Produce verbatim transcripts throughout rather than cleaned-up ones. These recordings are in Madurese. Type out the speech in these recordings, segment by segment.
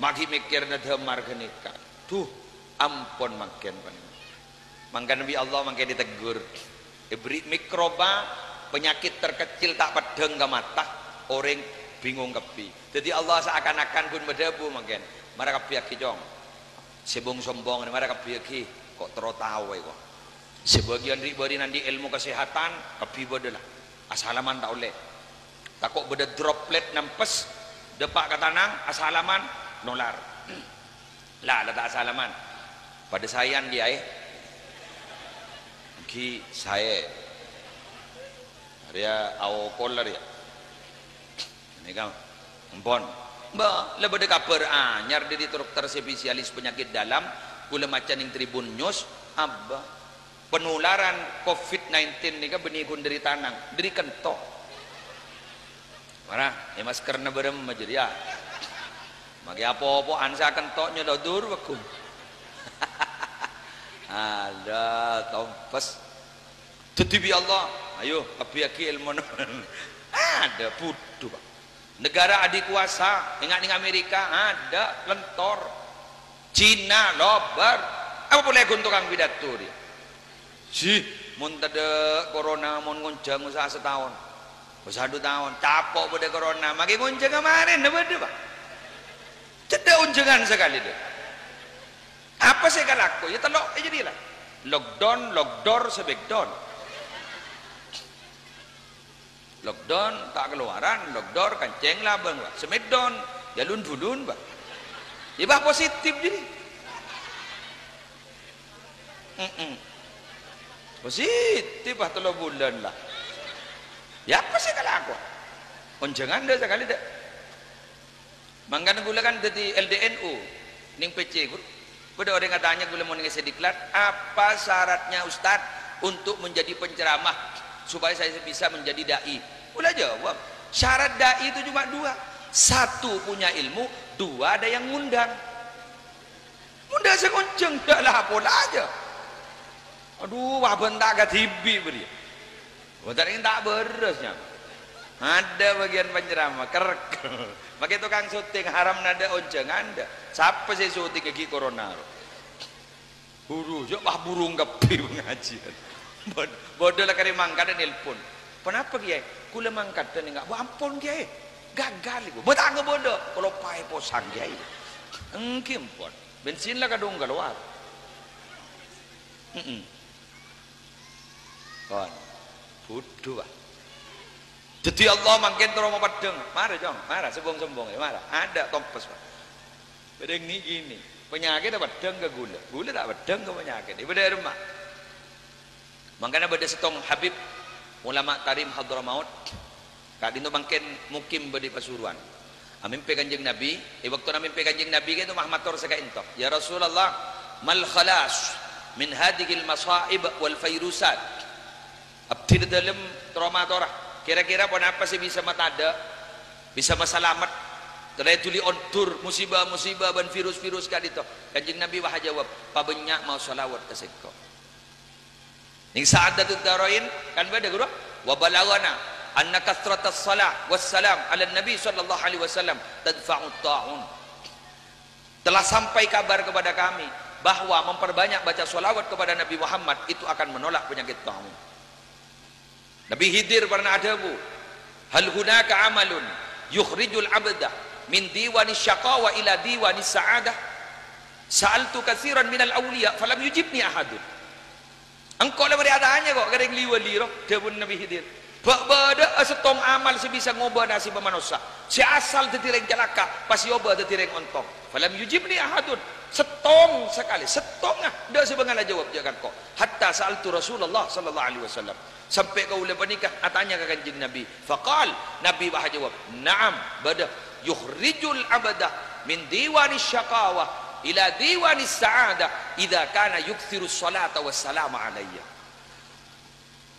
Maghi mèkkèrana dhâmar ghânèka. Duh, ampon mangkèn panèka. Mangkana bi' Allah mangkèn ètegghur. Èberri' mikroba, penyakit terkecil ta' peddhâng ka mata, orèng bingung kabbhi. Dhâddhi Allah seakan-akan ghun madhâbu mangkèn, "Mara kabbhiyâghi, Cong. Sè bong-sombong, mara kabbhiyâghi. Ko' terro taoè, ko'." Sabâgiyân ri'-bâri'na andi' èlmo kasèhatan, kabbhi bâdâ la. Asalaman ta' ollè. Tako' bâdâ droplet nampes, dâpa' ka tanang, asalaman, nolar. La, la ta' asalaman. Padâ saèyan, Kèyaè. Èngghi saè. Arèya aokol arèya. Nèka, ampon. Mbah, la bâdâ kabhâr anyar dâri dokter spesialis penyakit dalam, kaulâ maca neng Tribun News, abbâ. Penularan covid nineteen nèka bânnè ghun dâri tanang, dâri kento'. Mara, è maskerna bârâmma jârèya. Maghi apo-apo'an sè akento' nyolodur, bâgus. Adâ', tompes. Dhâddhi bi' Allah, ayo, kabbhiyâghi èlmona. Adâ', budhu, Pak. Negara adikuasa, enga' neng Amerika, adâ', lentor. Cina, lobâr. Apa polè ghun tokang pidato rèya? Jih, mon tadâ' corona, mon ngonjhâng usaha sataon. Usaha du taon, capo' bâdâ corona, maghi ngonjhângnga marèna bâdâ, Pak. Cedhâ' onjhângan sakalè, dâ. Apa sè èkalako? Ya tello' è jârèya la. Lockdown, lockdoor, smackdown. Lockdown, ta' kalowaran, lockdoor, kancèng labâng, Pak. Smackdown, ya lun-bulun, Pak. Ya, Pak, positif jârèya. Mm-mm. Positif, Pak, tello bulân la. Ya, apa sè èkalako? Onjhângan dâ' sakalè, dâ. Mangkana kaulâ kan dhâddhi L D N U neng P C, Guru. Bâdâ orèng atanya kaulâ mon neng Diklat, "Apa syaratnya, Ustaz, untuk menjadi penceramah supaya saya bisa menjadi dai?" Kaulâ jawab, "Syarat dai itu cuma dua. Satu punya ilmu, dua ada yang ngundang." Mon dâ' sè ngonjhâng, dâ' la pola jâ. Adhu, wah, bân ta' kadhibi' bâriyâ. Bâdâ rèng ta' bârâs, nyama. Adâ' bâgiyân panceramah, kerkel. Makè tokang syuting, haram nadâ' onjhângan, dâ'. Sapa sè syuting ghi' corona, ro? Buru, jâ' wah burung kabbhi pangajiyân. Bâd-, bâdâ la karè mangkat nelpon. "Ponapa, Kèyaè?" "Kaulâ mangkat nèng ka-," "Bu, ampon, Kèyaè. Gagal, iku." "Bu, ta' ngabâdâ." "Kalopaè posang, Kèyaè." "Èngghi, ampon." Bensin la kadhung kalowar. Heeh. Kon. Budhu, Pak. Dhâddhi Allah mangkèn terro mapeddhâng. Mara, Cong. Mara, sombong-sombong, ya, mara. Adâ' tompes, Pak. Bâdâ nèng gini. Panyakèt ta' peddhâng ka ghulâ. Ghulâ ta' peddhâng ka panyakèt. Ibadah rumah. Mangkana bâdâ sèttong Habib, ulama Tarim Hadramaut, ka'dinto mangkèn mukim bâdâ è Pasuruan. Amèmpè Kanjeng Nabi, è bâktona amèmpè Kanjeng Nabi ka'dinto mah mator sè ka'dinto, "Ya Rasulullah, mal khalas min hadhil masa'ib wal fairusat?" Abdhina dhâlem terro matora, kèra-kèra ponapa sè bisa matadâ', bisa masalamet, tolè dhuli ondur musiba-musiba bân virus-virus ka'dinto? Kanjeng Nabi wah ajâwâb, "Pabânnya' maos shalawat ka sèngko'." Neng Sa'adatud Darain kan bâdâ, Guru? "Wa balaghana anna kathratas shalah wassalam 'alan Nabi sallallahu alaihi wasallam tadfa'ut ta'un." Telah sampai kabar kepada kami bahwa memperbanyak baca shalawat kepada Nabi Muhammad itu akan menolak penyakit ta'un. Nabi Khidir pernah adhâbu, "Hal hunaka amalun yukhrijul abda min diwani syaqawa ila diwani sa'adah? Sa'altu katsiran minal awliya falam yujibni ahadun." Engko' la marè atanya ko' ka rèng li-wali ro, dhâbuna Nabi Khidir. Bâ-, bâdâ'â sèttong amal sè bisa ngobâ nasèbhâ manossa. Sè asal dhâddhi rèng calaka', pas èobâ dhâddhi rèng ontong. Falam yujibni ahadun. Sèttong sakalè, sèttongnga, dâ' sè bângal ajâwâb jâ' ka engko'. Hatta sa'altu Rasulullah sallallahu alaihi wasallam. Sampè' kaulâ panèka atanya ka Kanjeng Nabi. Faqal, Nabi wah ajâwâb, "Na'am, bâdâ. Yukhrijul abda min diwani syaqawa ila diwani sa'adah idza kana yuktsirus shalata wassalama alayya."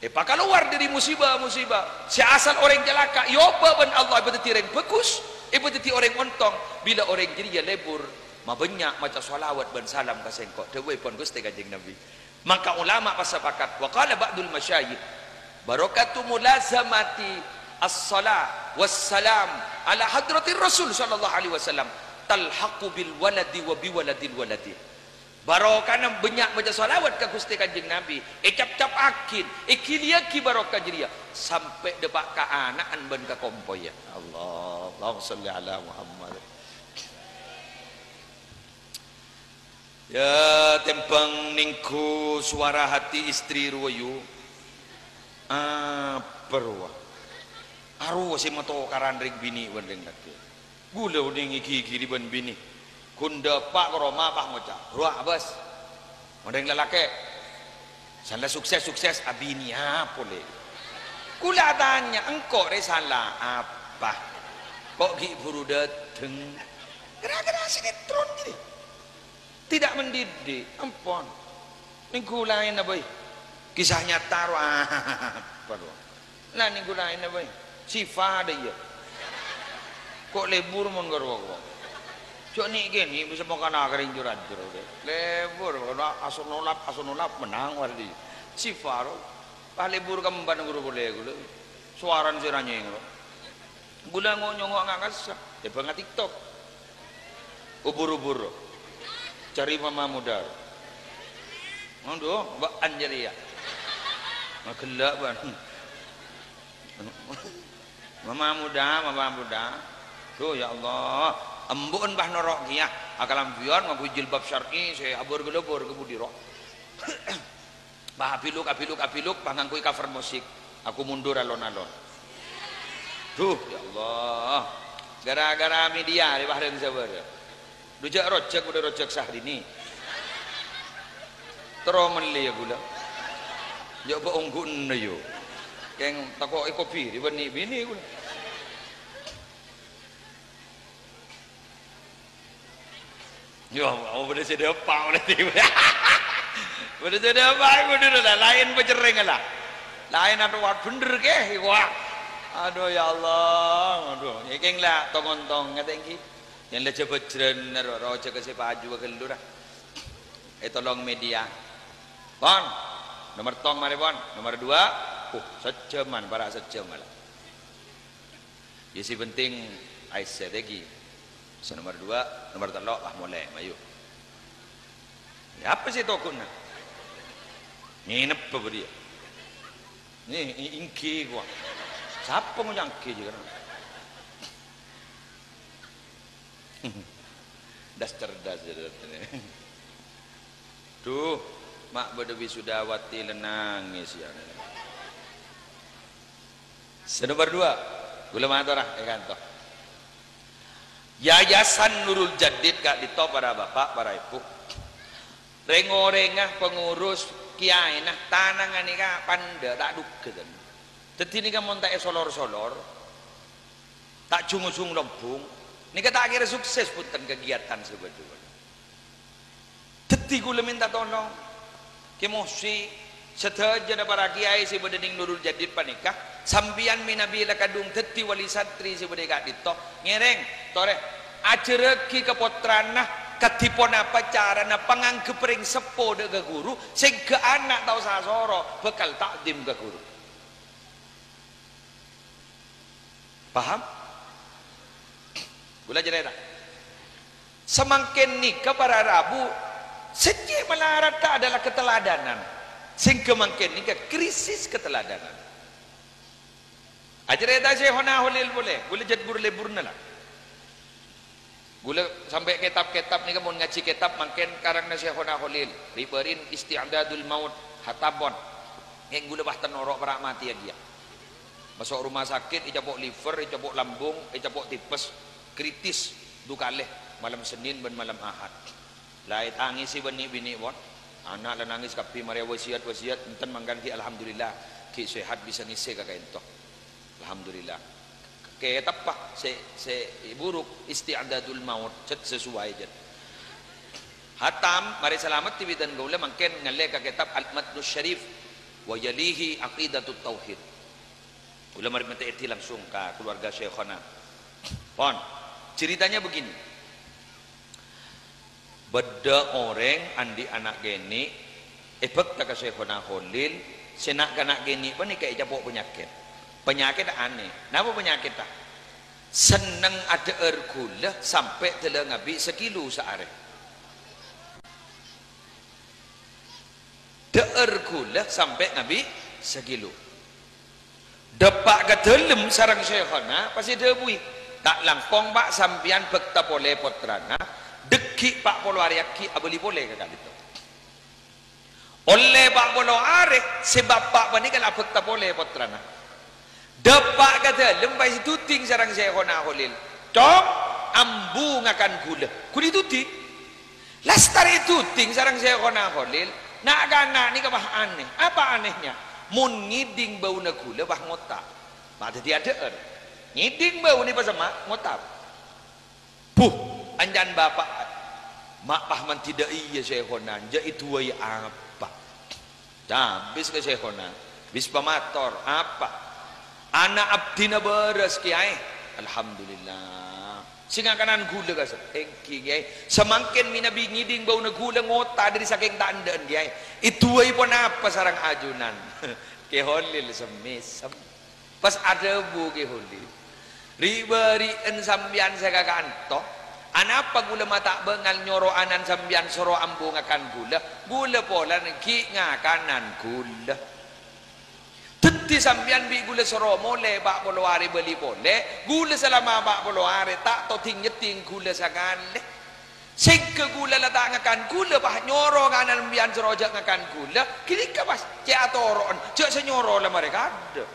Èpakalowar dâri musiba-musiba sè asal orèng calaka', èobâ bân Allah èpadhâddhi orèng bhâghus, èpadhâddhi orèng ontong, bilâ orèng jârèya lebur mabânnya' maca shalawat bân salam ka sèngko', dhâbuèpon Ghustè Kanjeng Nabi. Maka ulama pas sapakat, wa qala ba'dul masyayikh, "Barakatu mulazamati as-shalah was salam ala hadratir Rasul sallallahu alaihi wasallam talhaqu bil waladi wa bi waladil waladi. Barokana bânnya' maca shalawat ka Ghustè Kanjeng Nabi, ècapcapaghi, èghiliyaghi barokah jârèya, sampè' dâpa' ka ana'na bân ka kompoyya. Allah, Allahumma shalli ala Muhammad. Ya, tèmbhâng nèngghu sowara hati istri rowa, yu. Apa rowa? Arowa sè matokaran rèng binè' bân rèng lakè'. Ghulâ onèng èghighiri bân binè'. Ghun dâpa' ka roma pas ngoca', "Rowa, abâs." Mon rèng lalakè', "Sala sukses, sukses, abinèya polè." Ghulâ atanya, "Engko' rè sala apa? Ko' ghi' buru dâteng?" Gara-gara sinetron gini. Tidak mendidik, ampon. Nèngghu laènna bhâi. Kisah nyata rowa, apa rowa? Lah, nèngghu laènna bhâi. Sifat iyâ. Ko' lebur mangga rowa, ko'. Jhâ' nè' kènè' bisa mokana kering jur-ajur, oke. Lebur, kena asonolap, asonolap, menang wardi. Sifat rowa. Pas lebur kemban guru polè ghulâ. Sowarana sè ranyèng rowa. Ghulâ ngo-nyongo' nga' kassa', tèmbhâng TikTok. Ubur-ubur. Cari mama muda. Aduh, bâ'ân jârèya. Maghellâ' bân. Mama muda, mama muda. Duh, ya Allah. Embu'en pas noro' kèya. Akalambiyan ngangghuy jilbab syar'i, sè abur-gelobur ka budi rowa. Pas abiluk, abiluk, abiluk, pas ngangghuy cover musik. Aku mundur alon-alon. Duh, ya Allah. Gara-gara media, rè, pas rèng sabârâ. Dhu jhâ' rojhâk, bâdâ rojhâk Syahrini. Terro mellè, ya, ghulâ. Ya, bâ' ongghu enna', yo. Kèng tako' èkobiri bân nè'-binè' ghulâ. Yo, apa bâdâ sè dâpa' oleh tiba. Bâdâ sè dâpa' iku dulu lah, laèn pacerrèng lah. Laèn atowat bhender kè, wah. Aduh, ya Allah, aduh. Èkèng la tong-ontong ngatè ènggi. Yèn la jhâ' bhâjrân ro, ro jhâ' ka sè paju ghâllu ra. Ètolong media. Pon. Nomor tong marè, pon. Nomor dua. Uh, sajjhâman, para' sajjhâm la. Ya, sè penting aèssè tèghi. Sè nomor dua, nomor tello', ah, molè, mayu. Ya, apa sè toghuna? Ngènep apa dia? Nè, i-, ènggi, kowa. Sapa ngoca' ènggi, jâ, kan? Das cerdas, ya, das. Duh, ma' bâdâ wisudawati la nangès, ya. Sè nomor dua, ghulâ matora, è kanto. Yayasan Nurul Jadid ka'dinto, para bapa', para èbhu. Rèng-orèngnga pengurus, kèyaèna, tana nèka pandâ', ta' dhugghâ, ten. Dhâddhi nèka mon ta' èsolor-solor, ta' jung-ojung lombung, nèka ta' kèra sukses, bhunten, kagiyatan sè bâdâ. Dhâddhi ghulâ mènta tolong. Kè Muhsi, sadhâjâna para kèyaè sè bâdâ nèng Nurul Jadid panèka, sampèyan mènabi la kadhung dhâddhi wali santri sè bâdâ è ka'dinto, ngèrèng, torè, ajhârrâghi ka pottrana kadhi ponapa carana pangangghep rèng seppo dâ' ka ghuru, sèngghâ ana' ta' osa soro bhâkal ta'dhim ka ghuru. Paham? Ghulâ carèta. Samangkèn nèka para rabu, sè cè' malaradhâ adalah keteladanan. Sèngghâ mangkèn nèka krisis keteladanan. Acarèta Syaikhona Kholil polè, ghulâ jhât bur-lebbhurrâ la. Ghulâ sampè' kètab-kètab nèka, mon ngajhi kètab mangkèn karangnga Syaikhona Kholil, Ribarin Isti'dadul Maut, hatamon. Ngèng ghulâ pas ta' noro' para' matè ghiyâ. Maso' rumah sakit, ècapo' liver, ècapo' lambung, ècapo' tipes, kritis, du kalè, malem Senin bân malem Ahad. La ètangèsè bân nè'-binè', pon. Ana' la nangès kabbhi, marè wasiyat-wasiyat, enten mangkana ghi' alhamdulillah, ghi' sehat bisa ngèssè ka ka'dinto. Alhamdulillah. Kètab, Pak, sè, sè buruk, Isti'dadul Maut, jhât sesuai, jhât. Hatam, marè salamet, tibidân kaulâ mangkèn ngallè ka kètab Al-Matnus Syarif, wa yalihi Aqidatut Tauhid. Kaulâ marè mèntè èdhi langsung ka keluarga Syaikhona. Pon, ceritanya begini. Bâdâ orèng andi' ana' kènè', èbhâkta ka Syaikhona Kholil, sè na'-kana' kènè' panèka ècapo' panyakèt. Panyakèt anèh. Napa panyakètta? Senneng adhâ'âr ghulâ sampè' dâlâ ngabi' sakilo saarè. Dhâ'âr ghulâ sampè' ngabi' sakilo. Dâpa' ka dâlem sareng Syaikhona, pas èdhâbuwi, "Ta' langkong, Pa', sampèyan bhâkta polè pottrana, dhâggi' pa' polo arè aghi' abâli polè ka ka'dinto." Ollè pa' polo arè, sè bapa' panèka la abhâkta polè pottrana. Dâpa' ka dâlem, pas èduding sareng Syaikhona Kholil, "Cong, ambu ngakan ghulâ." Ghun èduding. Lastarè èduding sareng Syaikhona Kholil, na'-kana' nèka pas anè. Apa anèhnya? Mon ngèdhing bâuna ghulâ, pas ngota'. Ma' dhâddhi adhâ'âr. Ngèdhing bâuna pas emma', ngota'. "Buh, anjân bapa', ma' pas mandhi dâ' iyâ Syaikhona, jhâ' èduwâi apa?" Cabis ka Syaikhona, bis pamator, "Apa?" "Ana' abdhina bârâs, Kèyaè." "Alhamdulillah." "Sè ngakanan ghulâ, kassa'?" "Èngghi, Kèyaè. Samangkèn mènabi ngèdhing bâuna ghulâ ngota' dâri sakèng ta' endâ'ân, Kèyaè. Èduwâi ponapa sareng ajunan?" Kè Kholil sem-mèsem. Pas adhâbu Kè Kholil, "Ri'-bâri'en sampèyan sè kaka'anto, anapa ghulâ ma' ta' bângal nyoro anan sampèyan soro ambu ngakan ghulâ? Ghulâ polana ghi' ngakanan ghulâ. Dhâddhi sampèyan bi' ghulâ soro molè pa' polo arè bâli polè, ghulâ salama pa' polo arè ta' todhing-nyeddhing ghulâ sakalè. Sèngghâ ghulâ la ta' ngakan ghulâ, pas nyoro ka anan sampèyan soro jhâ' ngakan ghulâ, ghânèka pas cè' atoro'en, jhâ' sè nyoro la marè kaadâ'."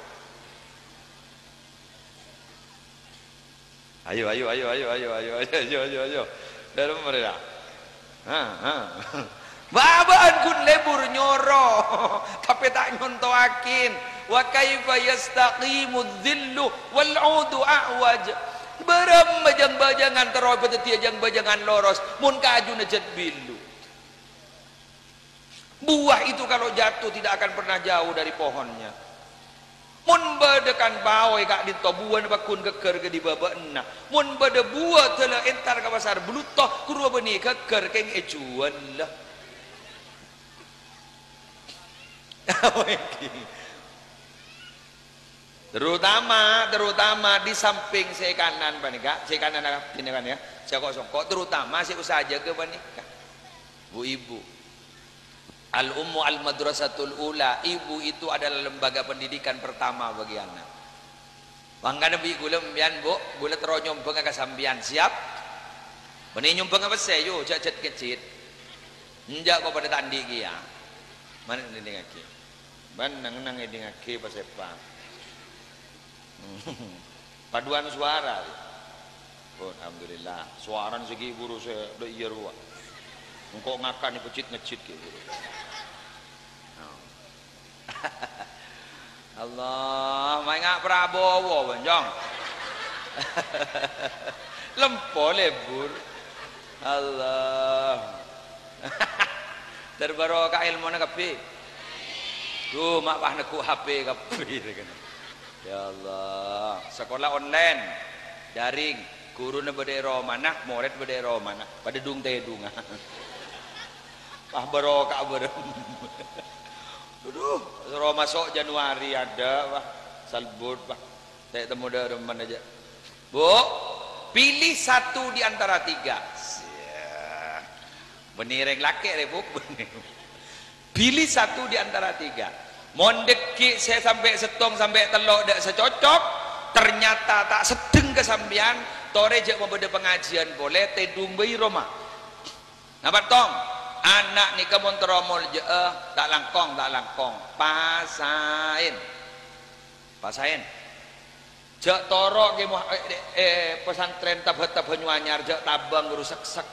Ayo, ayo, ayo. Dâlem marèya. Ha, ha. Bâ-bâ'ân ghun lebur nyoro, tapè ta' nyontowaghin. "Wa kaifa yastaqimu dzillu wal 'udu a'waj." Bârâmma jâng-bâjângan terro èpadhâddhiyâ jâng-bâjângan loros, mon kajuna jhât bilu? Buah itu kalau jatuh tidak akan pernah jauh dari pohonnya. Mon bâdâ kan paoy ka'dinto, buwâna pagghun ghâgghâr ka dibâ bâ'na. Mon bâdâ buwâ dâlâ entar ka pasar Bluto, ghuru abâni ghâgghâr kèng èjhuwâl. Terutama, terutama di samping sè kanan panèka, sè kanan abdhina kan ya, sè ko'-songko', terutama sè usaha jâgâ panèka. Bu-ibu. Al-ummu al-madrasatul ula, ibu itu adalah lembaga pendidikan pertama bagi anak. Mangkana bi' ghulâ sampèyan, Bu', ghulâ terro nyombhângnga ka sampèyan, siap? Bânnè nyombhângnga pèssè, yu, jhâ' jhât-kejjhit. Enjâ' ko' padâ ta' andi' kèya. Mara èdingngaghi. Bân neng-enneng èdingngaghi, pa-sèpa. Paduan suara. Oh, alhamdulillah. Suarana sè ghi' buru sè dâ' iyâ rowa. Engko' ngakan èpejjhit-ngejjhit ghi' buru. Oh. Allah, maènga' Prabowo, Bonjong. Lempo lebur. Allah. Terbarokah èlmona kabbhi. Duh, ma' pas neggu' H P kabbhi. Ya Allah, sakola online, daring, ghuruna bâdâ è romana, morèd bâdâ è romana, padâ dung-tèdungan. Pas barokah bârâmma. Aduh, soro maso' Januari adâ', wah, salbut, wah. Ta' temmo dâremman jâ'. Bu, pilih satu di antara tiga. Siya. Bânnè rèng lakè' rè, Bu. Pilih satu di antara tiga. Mon dhâggi' sè sampè' sèttong sampè' tello' dâ' sè cocok, ternyata ta' seddheng ka sampèyan, torè jâ' mabâdâ pangajiân polè, tèdung bhâi roma. Napa tong? Ana' nèka mon terro moljâ'â, ta' langkong, ta' langkong. Pasaèn. Pasaèn. Jâ' toro' kè mo-, eh, eh, pesantren Taba-, Tabanyu Anyar, jâ' tabâng ghuru seksek.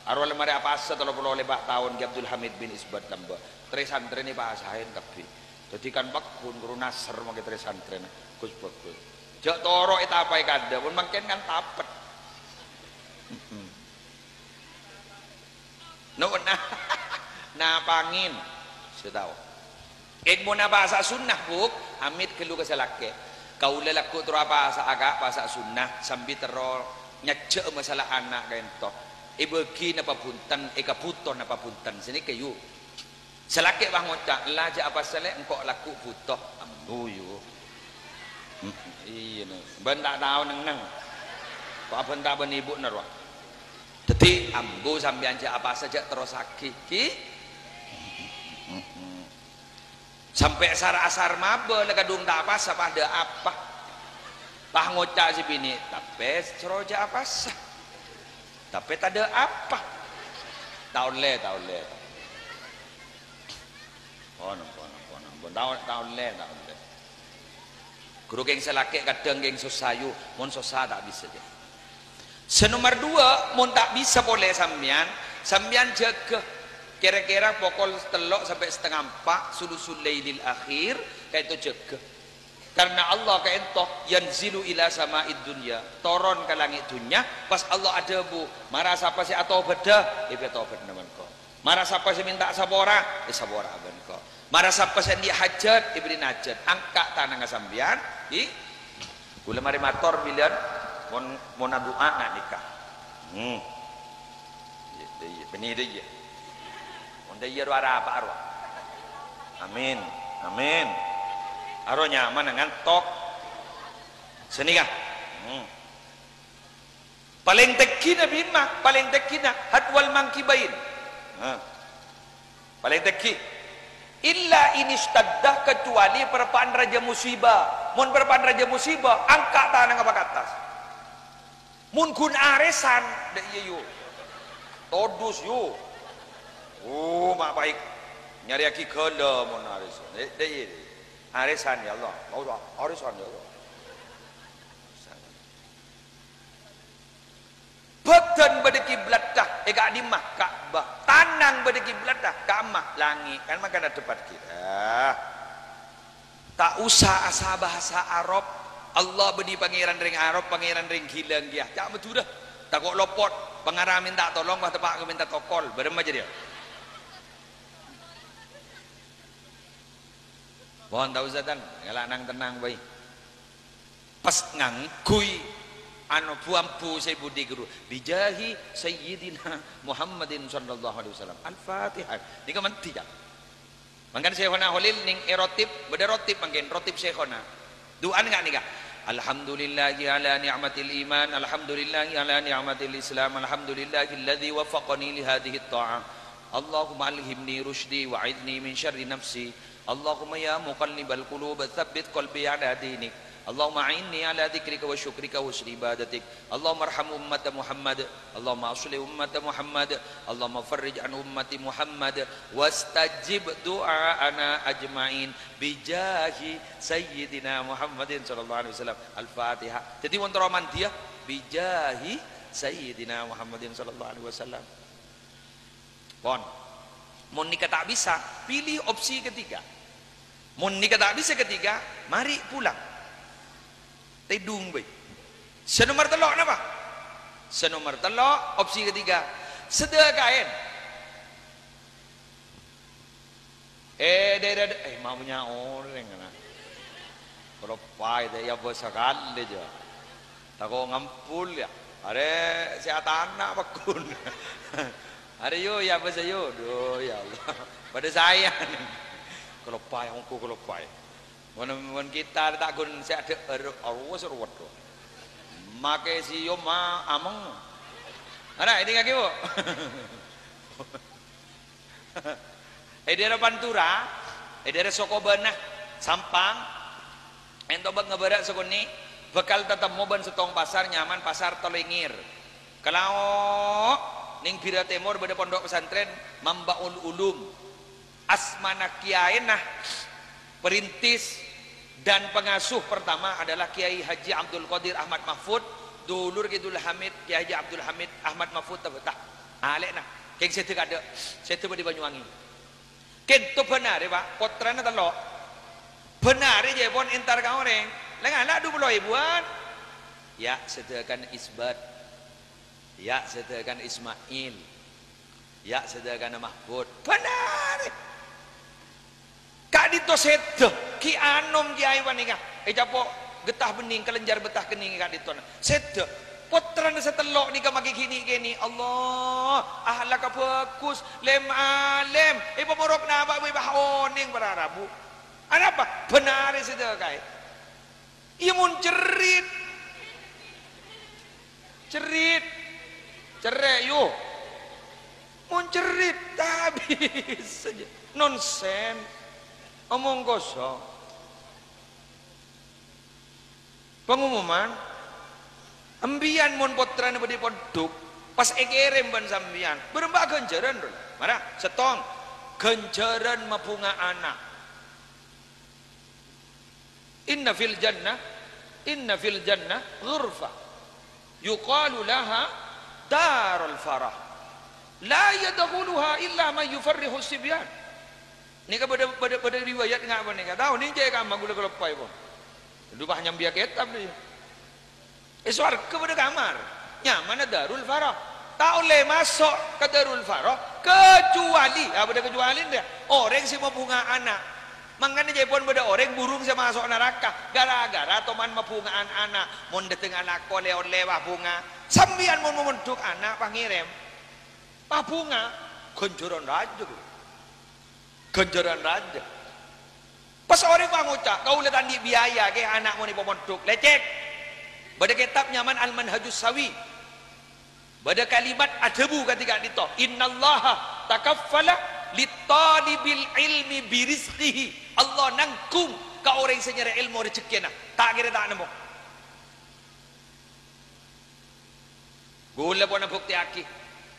Arowa la marè apasa tello polo lèma' taon Kè Abdul Hamid bin Isbat lambâ'. Trè-santrèna pasaèn kabbhi. Dhâddhi kan pagghun ghuru Nasr makè trè-santrèna. Gus bhâghus. Jâ' toro' ètapaè kaadâ', mon mangkèn kan tapet. Nu'un. Napangèn. Sè tao. Èlmona pasa' sunnah, Bu'. Amit ghâllu ka sè lakè'. Kaulâ lagghu' terro apasa'a, Ka', pasa' sunnah, sambi terro nyajjhâ'â masalah ana' kaènto. Èbâghi napa bhunten, èkabhuto napa bhunten. Sanèka, yu. Sè lakè' pas ngoca', "Ella, jâ' apasa, Lè', engko' lagghu' bhuto." Ambu, yu. Iyâ, no. Bân ta' tao neng-enneng. Abhânta bân ibu'na rowa. Dhâddhi, ambu sampèyan jhâ' apasa, jhâ' terrossaghi, ghi? Sampè' sar-asar mabâ la kadhung ta' apasa, padâ apa? Pas ngoca' sè binè', "Tapè soro jhâ' apasa." Tapè tadâ' apa? Ta' ollè, ta' ollè, ta' ollè. Pon, pon, pon, pon. Ta' o-, ta' ollè, ta' ollè. Ghuru kèng sè lakè' kadhâng kèng sossa, yu. Mon sossa ta' bisa, jâ. Sè nomer duwâ', mon ta' bisa polè sampèyan, sampèyan jâgâ. Kèra-kèra pokol tello' sampè' satengnga empa', sulusul lailil akhir, ka'dinto jâgâ. Karna Allah ka'dinto yanzilu ila sama'id dunya, toron ka langngè' dhunnya, pas Allah adhâbu, "Mara sapa sè atobhâdhâ?" Èpatobhâdhâ bân engko'. Mara sapa sè mènta sapora, èsapora bân engko'. Mara sapa sè andi' hajat, èbèrri'na hajat. Angka' tanangnga sampèyan, ghi? Kaulâ marè mator bilân, mon, mon adu'a nga' nèka. Hmm. Iyâ, iyâ, bânnè iyâ. Mon iyâ rowa arapa rowa. Amin. Amin. Aro nyamana ngantok. Sanèka. Hmm. Palèng tèngghina bimma, palèng tèngghina hadwal mangkibain. Nah. Palèng tèngghi. Illa in istadda, kecuali parappa'na rajâ musiba. Mon parappa'na rajâ musiba, angka' tanangnga pa attas. Mon ghun arèsan, dâ' iyâ, yu. Todus, yu. Oh, ma' baik. Nyarèyaghi ghâlâ mon arèsan. Dâ', dâ' iyâ. Arèsan, ya Allah. Mau arèsan, ya Allah. Bâdân bâdâ kiblatta è ka'dimma? Ka'bah. Tanang bâdâ kiblatta? Ka'imma? Langngè'. Kan mangkana dâpa' kèra. Ta' osa asabhâsa Arab. Allah bânnè pangèran rèng Arab, pangèran rèng Gilang kèya. Ca' Madhurâ. Tako' lopot. Pangara mènta tolong, pas teppa' ka mènta tokol. Bârâmma jârèya? Pon, ta' osa, tan. Ngala' nang-tennang bhâi. Pas ngangghuy, anu, bu-ambu sè budi ghuru. Bijahi Sayyidina Muhammadin sallallahu alaihi wasallam. Al-Fatihah. Nèka mendhi, Cak. Mangkana Syaikhona Kholil nèng è rotib, bâdâ rotib mangkèn, rotib Syaikhona. Du'ana nga' nèka. Alhamdulillahi ala ni'matil iman, alhamdulillahi ala ni'matil islam, alhamdulillahilladzi waffaqani li hadhihi ta'ah. Allahumma alhimni rusydi wa a'idzni min syarri nafsi. Allahumma ya muqallibal qulub, tsabbit qalbi ala dinik. Allahumma a'inni ala dzikrika wa syukrika wa husni ibadatik. Allahumma arham ummata Muhammad. Allahumma aslih ummata Muhammad. Allahumma farrij an ummati Muhammad. Wastajib du'aana ajma'in. Bijahi Sayyidina Muhammadin sallallahu alaihi wasallam. Al-Fatihah. Dhâddhi, mon terro mandhiyâ, bijahi Sayyidina Muhammadin sallallahu alaihi wasallam. Pon. Mon nèka ta' bisa, pilih opsi ketiga. Mon nèka ta' bisa ketiga, marè pulang. Tèdung bhâi. Sè nomer tello' napa? Sè nomer tello', opsi ketiga. Sedekahen. Eh, dâ-, dâ-, eh, maunya orèng, na. Kaloppaè, dâ-, iyâ, bâ' sakalè, jâ. Tako' ngampol, yâ. Arè sè atana' paggun. Arè, yo, iyâ, bâ' sa, yo. Duh, ya Allah. Padâ saèyan. Kaloppaè, ongghu kaloppaè. Mon, mon kita ta' ghun sè adâ' ero-, arowa sè ruwet, do. Make siyom ma-, ameng. Ana, ini kaki, Bu. È dâèrah Pantura, è dâèrah Sokobânah, Sampang, ènto bâk ngabârâ' sakonè', bhâkal tatemmo bân sèttong pasar nyaman Pasar Tolèngèr. Kalao nèng bira tèmor bâdâ pondhuk pesantren Mambaul Ulum. Asmana kiyaèna, perintis dan pengasuh pertama adalah Kiai Haji Abdul Qadir Ahmad Mahfud, dulur Kidul Hamid, Kiai Haji Abdul Hamid Ahmad Mahfud Tabata. Alè'na, kèng sèdhâ kaadâ', sèdhâ bâdâ Banyuwangi. Kènto bân arè, Pa', pottrana tello'. Bân arè jâèpon èntar ka orèng, la ngala' du polo èbuwân. Ya', sèdhâkan Isbat. Ya', sèdhâkan Ismail. Ya', sèdhâkana Mahfud. Bân arè. Ka'dinto sèdhâ, Ki Anom Kiyaè panèka. Ècapo' Gettah Bennèng, Kalenjar Bettah Kenèng ka'dintona. Sèdhâ. Pottrana sè tello' nèka makè ghi' nè'-kènè'. Allah, ahlakka bhâghus, lem-alem. Èpamorok napa bhâi, bâh onèng para rabu. Anapa? Bân arè sèdhâkaè. Iyâ, mon cerrit. Cerrit. Cerrè', yu. Mon cerrit, ta' bisa jâ. Nonsen. Omong kosong. Pangumuman, embiyan mon pottrana bâdâ è ponḍhuk, pas èkèrèm bân sampèyan, bârâmpa ghânjhârân, ro. Mara, sèttong, ghânjhârân mabhunga ana'. Inna fil jannah, inna fil jannah ghurfa. Yuqalu laha darul farah. La yadkhuluha illa man yufarrihu sibyan. Nèka bâdâ, bâdâ, bâdâ riwayat nga' panèka. Tao nèng cè' kamma ghulâ kaloppaè, pon. Ḍu pas nyambiyâ kètab, ḍiyâ. È sowarghâ bâdâ kamar, nyamana Darul Farah. Ta' ollè maso' ka Darul Farah, kecuali, ah, bâdâ kecuali, nḍâ', orèng sè mabhunga ana'. Mangkana ca'èpon bâdâ orèng burung sè maso' naraka, gara-gara toman mabhunga'an ana'. Mon ḍâteng ana' kolè ollè pabhunga. Sampèyan mon mamonḍhuk ana' pangèrèm, pabhunga, ghânjhârân rajâ, ghu. Ghânjhârân rajâ. Pas orèng pangoca', "Kaulâ ta' anḍi' biaya, kè, ana' mon èpamonḍhuk." Lècèk. Bâdâ kètab nyamana Al-Manhajus Sawi. Bâdâ kalimat adhâbu kadhi ka'ḍinto, "Innallaha takaffala lit-talibil ilmi birizqihi." Allah nangghung ka orèng sè nyarè èlmo rejekkèna. Ta' kèra ta' nemmo. Ghulâ pon abuktèyaghi.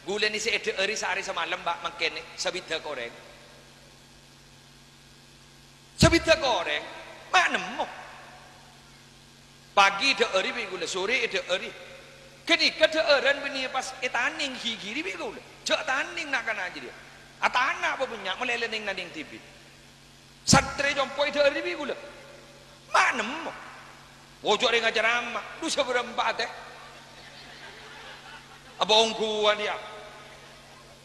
Ghulâ nè sè èḍhâ'âri saarè samalem, Pa', mangkèn nè, sabidhâk orèng. Sabidhâk orèng, ma' nemmo. Pagi èḍhâ'âri bi' ghulâ, sorè èḍhâ'âri. Ghânèka ḍhâ'ârân bânnè pas ètanèng ghighiri bi' ghulâ. Jhâ' tanèng na'-kana' jârèya. Atana' pabânnya', malèlè nèng-nanèng dhibi'. Santrè compo' èḍhâ'âri bi' ghulâ. Ma' nemmo. Ojhâ' rèng acaramma, ḍusa bârâmpa atè. Apa ongghuwân, yâ?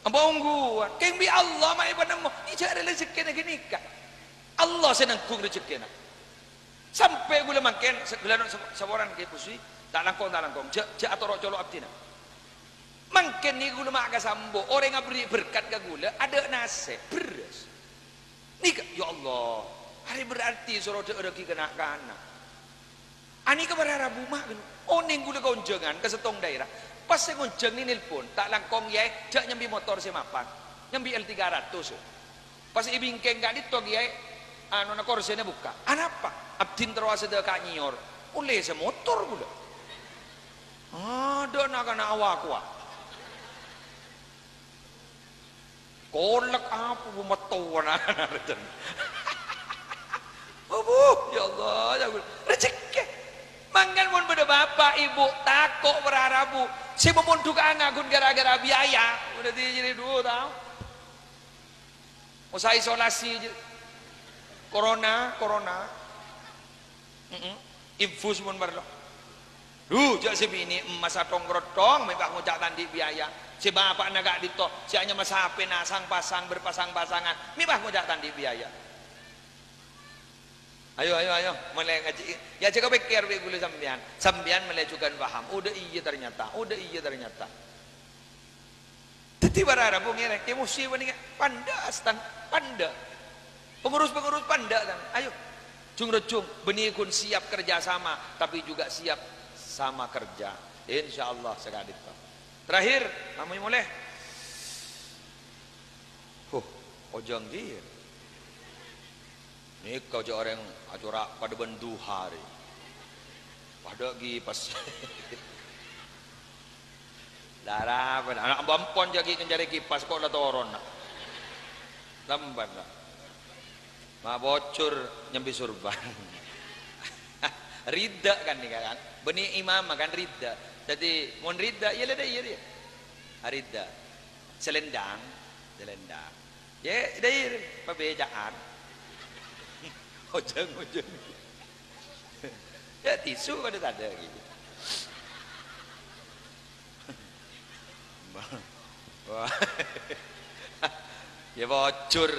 Apa ongghuwân? Kèng bi' Allah ma' èpanemmo. Ijâ' rejekkèna ghânèka. Allah sè nangghung rejekkèna. Sampè' ghulâ mangkèn, se-, ghulâ no-, se-, saporana Kè Pusri, ta' langkong, ta' langkong. Jhâ', jhâ' atoro' colo' abdhina. Mangkèn nèka ghulâ ma' kasambu, orèng aberri' berkat ka ghulâ, aḍâ' nasè', bherrâs. Nèka, ya Allah, arè berarti soro ḍhâ'ârraghi ka na'-kana'. Anèka para rabu ma' ghâllu. Onèng ghulâ konjhângan ka sèttong dhaèra. Pas sè ngonjhâng nè nelpon, ta' langkong, "Yâ, jhâ' nyambi motor sè mapan. Nyambi L tiga ratus." Pas èbingkèng ka'ḍinto, Kèyaè, anona korsèna bukka'. "Anapa?" "Abdhina terro asèḍâ ka' nyèyor." "Ollè sè motor ghulâ." Aḍâ' na'-kana' awa-kowa. Kolek apa bu metto na-, na-, na-, Abu, ya Allah, ya Allah. Rejekkè. Mangkana mon bâḍâ bapa', ibu, tako' para rabu. Sè mamondhuk ana' ghun gara-gara biaya. Berarti jadi dua tahun. Usaha isolasi aja. Corona, corona. Mm-mm. Infus mon parlo. Duh, jhâ' sè binè' emmas atong-rottong, mè' pas ngoca' ta' anḍi' biaya. Sè bapa'na ka'ḍinto, sè anyama sapèna sang-pasang, berpasang-pasangan, mè' pas ngoca' ta' anḍi' biaya. Ayo, ayo, ayo, molaè ngajhi'i. Yâ, jhâ' kapèkkèr bi' ghulâ sampèyan. Sampèyan molaè jhughân paham. Oh, ḍâ' iyâ ternyata. Oh, ḍâ' iyâ ternyata. Dhâddhi para rabu ngèrèng, emosi panèka panḍâ', Astan, panḍâ'. Pengurus-pengurus panḍâ', tan. Ayo, jhung-rajhung, bânnè ghun siap kerja sama, tapi juga siap sama kerja. Insyaallah saka'ḍinto. Terakhir, amoy molè. Huh, ojhâng ghi. Nèka jhâ' orèng acora' paḍâ bân duha rè. Paḍâ kipas. Ḍârâ, ana' bâmpon jhâ' ghi' ncarè kipas, ko' la toron, na'. Lambat, na'. Ma' bocor nyambi surban. Ridha kan nèka kan. Bânnè imamma kan ridha. Dhâddhi mon ridha, iyâ la ḍâ' iyâ, iyâ. Ridha. Selendang, selendang. Yâ, ḍâ' iyâ, pabeca'an. Ojhâng-ojhâng. Yâ, tisu kaḍâ' taḍâ' gitu. Wah. Yâ, bocor.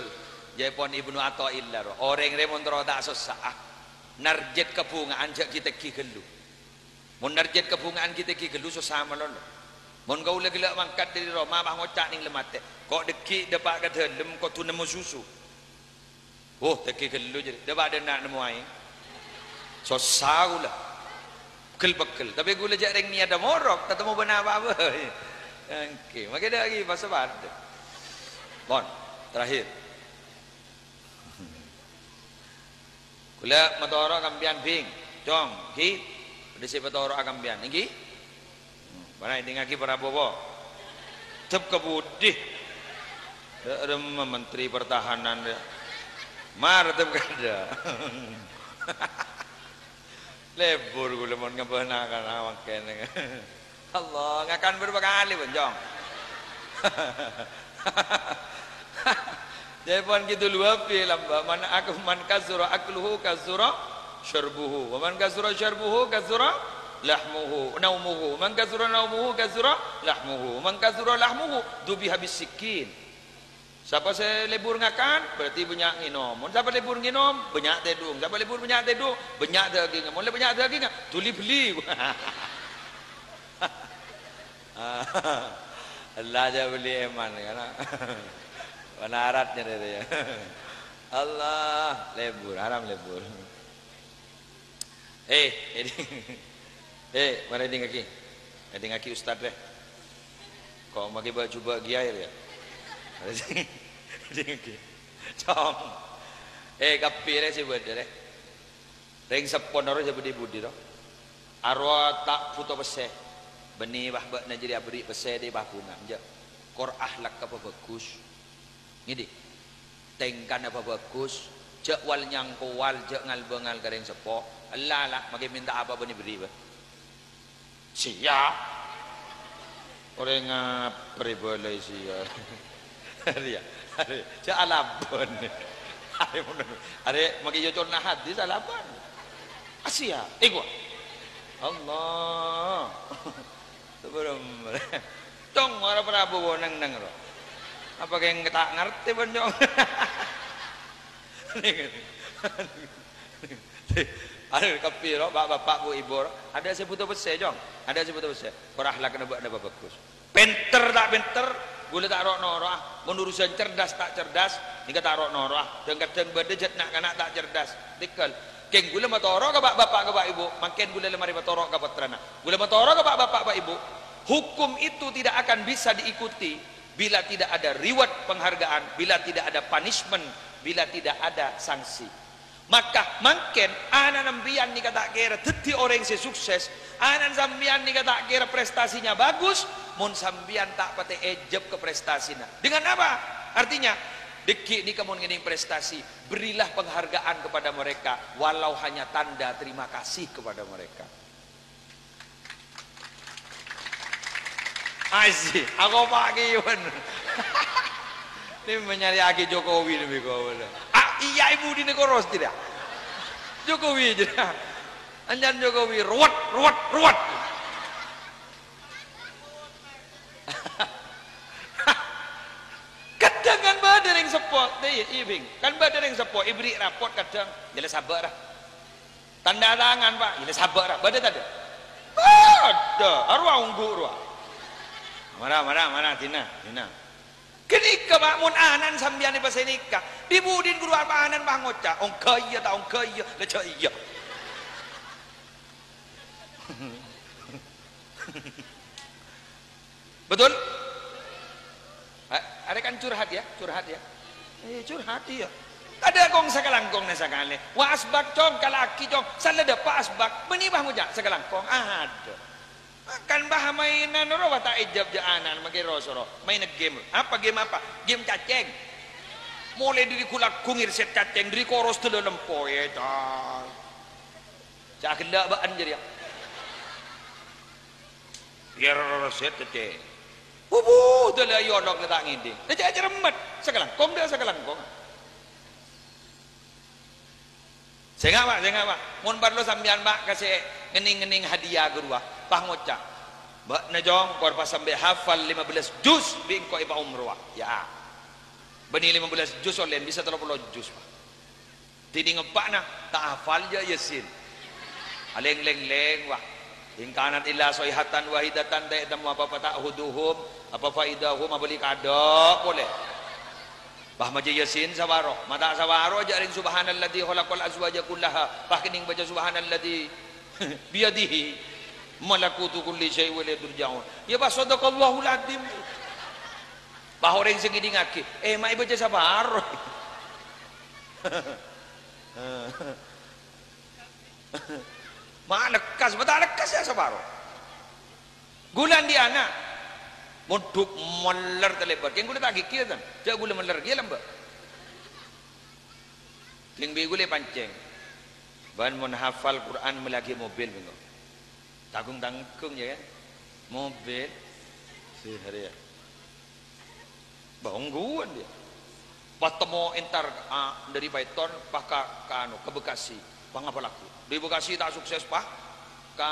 Yâ, pon Ibnu Athaillah, ro. Orèng rè mon terro ta' sossa, ah. Narjet kabhunga'an jhâ' ghi-tegghi ghâllu. Mon narjet kabhunga'an ghi-tegghi ghâllu sossa malolo. Mon kaulâ ghellâ' mangkat ḍâri roma pas ngoca' nèng lemmatè, "Ko' ḍâgghi' ḍâpa' ka ḍâlem kodhu nemmo susu." "Oh, tegghi ghâllu," jârèya. "Ḍâpa' ḍâ' enna' nemmo aèng." Sossa kaulâ. Pegghel-pegghel. Tapè ghulâ jhâ' rèng niyaddhâ morok, tatemmo bân apa bhâi. Èngghi, makè dâ' ghi' pas-padâ. Pon, terakhir. Ghulâ matoro' ka sampèyan, Bhing. Cong, Ghi. Bâdâ sè èpatoro'a ka sampèyan, èngghi? Para èdingngaghi Prabowo. Tep ka budi. Dâ' remma Menteri Pertahanan, ya. Mar tep kadâ'. Lebur ghulâ mon ngabâna kana mangkèn. Allah, ngakan berapa kali, Bonjong? Jâèpon Kidul Wabi lamba', "Man ak-, man kasura akluhu kasura syarbuhu, wa man kasura syarbuhu kasura lahmuhu, naumuhu, man kasura naumuhu kasura lahmuhu, man kasura lahmuhu dubiha bis-sikkin." Sapa sè lebur ngakan, berarti bânnya' ngènom. Mon sapa lebur ngènom, bânnya' tèdung. Sapa lebur bânnya' tèdung, bânnya' dhâgingnga. Mon la bânnya' dhâgingnga, dhuli bellè. Allah jhâ' bellè èman, kana. Bâna aratnya dâri, ya. Allah, lebur, haram lebur. Eh, eh, eh, mara èdingngaghi. Èdingngaghi Ustad, rè. Ko' makè bâ'-jubâ' kèyaè, rè, ya. Èdingngaghi. Cong. Eh, kabbhi, rè, sè bâdâ, rè. Rèng seppo noro' sè budi-budi, ro. Arowa ta' bhuto pèssè. Bânnè, wah, bâ'na jârèya aberri' pèssè dâ' pabhunga, enjâ'. Kor ahlakka pabhâghus. Ngèdhing. Tèngkana pabhâghus, jhâ' wal-nyangkowal, jhâ' ngal-bângal ka rèng seppo. Ella, la, makè mènta apa bânnè èberri', bâ. Siap. Orèng ngaprè bâlâi siap. Arèya, arè, jhâ' alabân. Arè mon, arè makè yâ contoh hadis alabân. Ah, siap. Èko. Allah. Sabârâmma. Cong, ora Prabowo neng-neng, ro. Apa kèng ta' ngartè, bân, Cong? Aduh, kabbhi, ro, Pak, Bapak, Bu, Ibu, ro. Adâ' sè bhuto pèssè, Cong. Adâ' sè bhuto pèssè. Kor ahlakna bâ'na pabhâghus. Pènter ta' pènter, ghulâ ta' ro'-noro'a. Mon urusan cerdas ta' cerdas, nèka ta' ro'-noro'a. Dhâng-kadhâng bâdâ jhât na'-kana' ta' cerdas. Tèghâl. Kèng ghulâ matoro' ka Pak, Bapak, ka Pak, Ibu. Mangkèn ghulâ la marè matoro' ka pottrana. Ghulâ matoro' ka Pak, Bapak, Pak, Ibu. Hukum itu tidak akan bisa diikuti bila tidak ada reward, penghargaan, bila tidak ada punishment, bila tidak ada sanksi. Maka mangkèn ana'na sampèyan nèka ta' kèra dhâddhi orèng sè sukses, ana'na sampèyan nèka ta' kèra prestasinya bagus, mon sampèyan ta' patè èjhâb ka prestasina. Dengan apa? Artinya, dhâggi' nèka mon ngèdhing prestasi, berilah penghargaan kepada mereka, walau hanya tanda terima kasih kepada mereka. Aji, aku pagi, Wan. Ini mencari Aki Jokowi lebih kau, wala. Ah, iya, ibu di Nekoros tidak? Jokowi aja. Anjan Jokowi, ruwet, ruwet, ruwet. Kadhâng kan bâdâ rèng seppo, dâ' iyâ, iyâ, Bhing. Kan bâdâ rèng seppo, èberri' rapot kadhâng. Jhâ' la sabâ', ra. Tanda tangan, Pak. Iyâ, sabâ', ra. Bâdâ tadâ'? Bâdâ. Arowa ongghu, rowa. Mara, mara, mara, dina, dina. Ghânèka, Pak, mon ana'na sampèyan èpasènèka. Di-budina ghuru apa ana'na pas ngoca', "Ongghâ iyâ, ta' ongghâ iyâ?" La jhâ' iyâ. Betul? A-, arè kan curhat, ya, curhat, ya. Eh, curhat, iyâ. Tadâ' kong sakalangkong na sakalè. Wa asbak, Cong, kala'aghi, Cong. Sala dâpa' asbak. Bânnè pas ngoca' sakalangkong. Adâ'. Makan bah mainan rowa ta' èjhâb jhâ' ana'na makè ro-soro. Maèn game. Apa game apa? Game cacèng. Molaè dâri ghulâ ghung ngèrsèt cacèng, dâri koros dâlâ lempo, è, ta'. Ca' ghellâ' bâ'na jârèya. Iyâ, roro set, cè'. Wubu, dâlâ ayo olok ta' ngèdhing. Dâ' cè' cermet. Sakalangkong dâ' sakalangkong. Sènga', Pak, sènga', Pak. Mon parlo sampèyan, Pak, ka sè ngennèng-ngennèng hadiah ghâruwa, pas ngoca', "Bâ'na, Cong, kor pas sampè' hafal lima belas juz bi' engko' èpaumrowa." Ya. Bânnè lima belas juz ollèna bisa tello polo juz, Pak. Dhinèng eppa'na ta' hafal jhâ' Yasin. Alèng-lèng-lèng, wah. "In kanat illa shaihatan wahidatan," ta' ètemmo apa-apa, "ta'khudzuhum," apa faidahum, abâli kadâ' polè. Pas maca Yasin sabâro, ma' ta' sabâro jhâ' rèng "Subhanalladzi khalaqal azwaja kullaha." Pas kennèng baca "Subhanalladzi Biyadihi malakutu kulli syai' wa ilaihi turja'un. Ya, pas, shadaqallahul adzim. Pas orèng sè ngèdingngaghi, eh, ma' èbâca saparo. Ma' lekkas, ma' ta' lekkas ya saparo. Ghulâ andi' ana', mondhuk mellèr talèbât. Kèng ghulâ ta' ghighir, tan? Jhâ' ghulâ mellèr, ghiyâ lambâ'. Kèng bi' ghulâ pancèng. Bân mon hafal Qur'an mellèaghi mobil, bengko. Tanggung-tanggung, ya, kan? Mobil. Sè, arèya. Bâ, ongghuwân, ya. Pas temmo entar, a, dâri Paiton, pas ka, ka, anu, ka Bekasi. Pas ngapal lagu. Dâri Bekasi ta' sukses, pas ka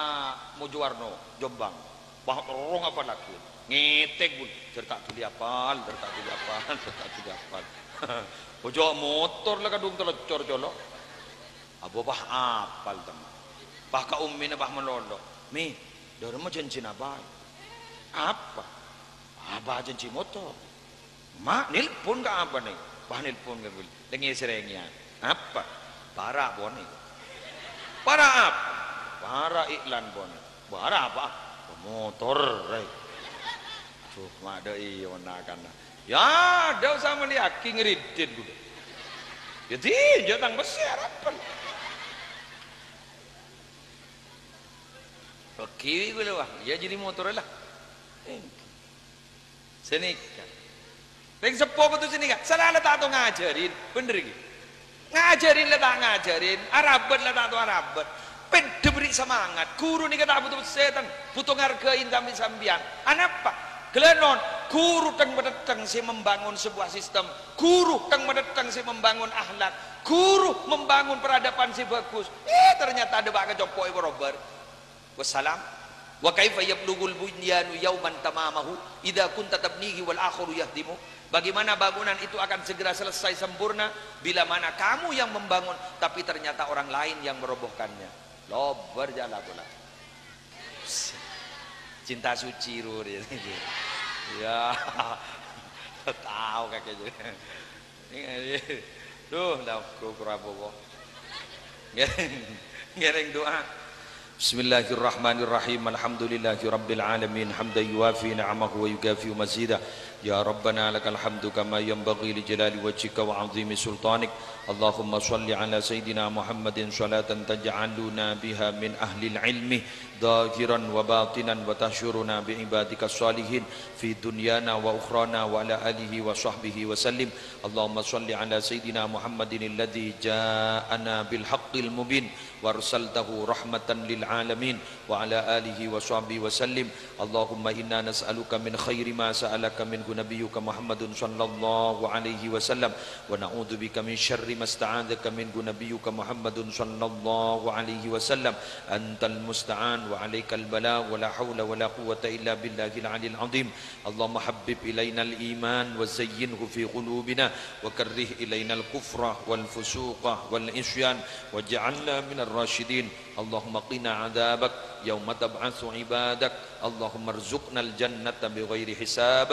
Mojowarno, Jombang. Pas terro ngapal lagu. Ngètèk, bun. Jhâr ta' dhuli apal, jhâr ta' dhuli apal, jhâr ta' dhuli apal. Ojhâ' motor la kadhung taloccor colo'. Abâ pas apal, tem. Pas ka ummina pas malolo. "Mi, dâremma jhânjhina bhâi." "Apa?" "Abâ jhânjhi motor." Ma' nelpon ka abâna, pas nelpon ka ghulâ. Lèngè-sèrèngèyan. "Apa?" "Para' ponè." "Para' apa?" "Para' iklan ponè." "Para' apa?" "Motor, rè." Duh, ma' dâ' iyâ, ponakanna. Ya, dâ' osa mellèaghi, ngridit ghulâ. Ya, dinjâ' tang pèssè arapan. Oke, ghulâ, wah. Ya, jadi motor la. Ènggi. Sanèka. Rèng seppo kodhu sanèka. Sala la ta' tao ngajhârin. Bhender, ghi? Ngajhârin la ta' ngajhârin. Arabât la ta' tao arabât. Pèdhâ bherri' samangat. Ghuru nèka ta' bhuto pèssè, tan. Bhuto ngargai sambi-, sampèyan. Anapa? Ghellâ' non, ghuru thèng-mathèttèng sè membangun sebuah sistem. Ghuru thèng-mathèttèng sè membangun akhlak. Ghuru membangun peradaban sè bhâghus. Eh, ternyata dâpa' ka compo' èbârobâr. Wassalam. "Wa kaifa yablughul bunyanu yauman tamamahu idza kunta tabnihi wal akharu yahdimu?" Bagaimana bangunan itu akan segera selesai sempurna bila mana kamu yang membangun, tapi ternyata orang lain yang merobohkannya? Lobâr jâ' la pola. Cinta suci, ro, rè. Ya. Tao kakè jâ. Duh, la ghuru kok. Ngèrèng, ngèrèng du'a. Bismillahirrahmanirrahim. Alhamdulillahi rabbil alamin. Hamdan yuwafi ni'amahu wa yukafi'u mazida. Ya Rabbana lakal hamdu kama yanbaghi li jalali wajhika wa 'azimi sultanik. Allahumma shalli ala Sayyidina Muhammadin shalatan taj'aluna biha min ahlil ilmi dhahiran wa batinan wa tahsyuruna bi ibadika shalihin fi dunyana wa ukhrana wa ala alihi wa sahbihi wa sallim. Allahumma shalli ala Sayyidina Muhammadin alladhi ja'ana bil haqqil mubin wa arsaltahu rahmatan lil alamin wa ala alihi wa sahbihi wa sallim. Allahumma inna nas'aluka min khairi ma sa'alaka minhu nabiyyuka Muhammadun sallallahu alaihi wasallam wa na'udzubika min syarri ma sta'adzaka minhu nabiyyuka Muhammadun sallallahu alaihi wasallam. Antal musta'an wa alaikal balagh wa la haula wa la quwwata illa billahil aliyil azim. Allahumma habbib ilainal iman wa zayyinhu fi qulubina wa karrih ilainal kufra wal fusuqa wal isyan waj'alna minar rasyidin. Allahumma qina adzabak yauma tab'atsu ibadak. Allahumma rzuqnal jannata bighairi hisab.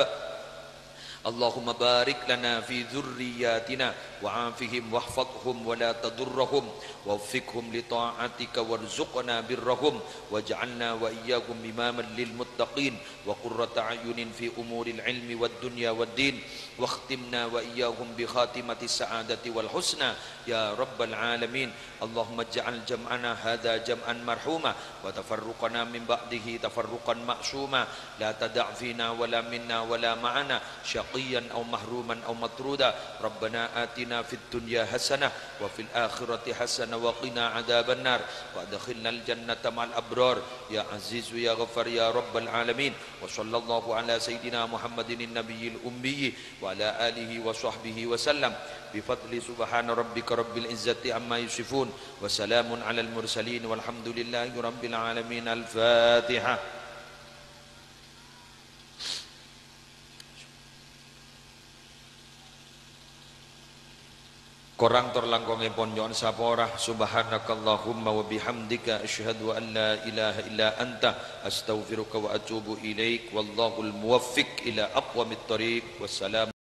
Allahumma barik lana fi dzurriyyatina wa 'afihim wahfadhhum wa la tadurrahum, waffiqhum li ta'atika warzuqna birrahum, waj'alna wa iyyahum imaman lil muttaqin wa qurrata a'yunin fi umuril ilmi wad dunya wad din, wakhtimna wa iyyahum bi khatimatis sa'adati wal husna ya rabbal alamin. Allahumma ij'al jam'ana hadza jam'an marhuma wa tafarruqana min ba'dihi tafarruqan ma'suma. La tada' fina wa la minna wa la ma'ana syaqiyyan aw mahruman aw matruda. Rabbana atina fid dunya hasanah wa fil akhirati hasanah wa qina adzabannar. Wa adkhilnal jannata ma'al abrar. Ya Azizu ya Ghaffar ya Rabbal alamin. Wa sallallahu ala sayyidina Muhammadin nabiyil ummi wa ala alihi wa sahbihi wa sallam. Bi fadli subhana rabbika rabbil izzati amma yasifun. Wa salamun alal mursalin walhamdulillahi rabbil alamin. Al-Fatihah. Korang tor langkongèpon nyo'on sapora. Subhanakallahumma wa bihamdika, asyhadu an la ilaha illa anta, astaghfiruka wa atubu ilaik. Wallahul muwaffiq ila aqwamit thariq. Wassalam.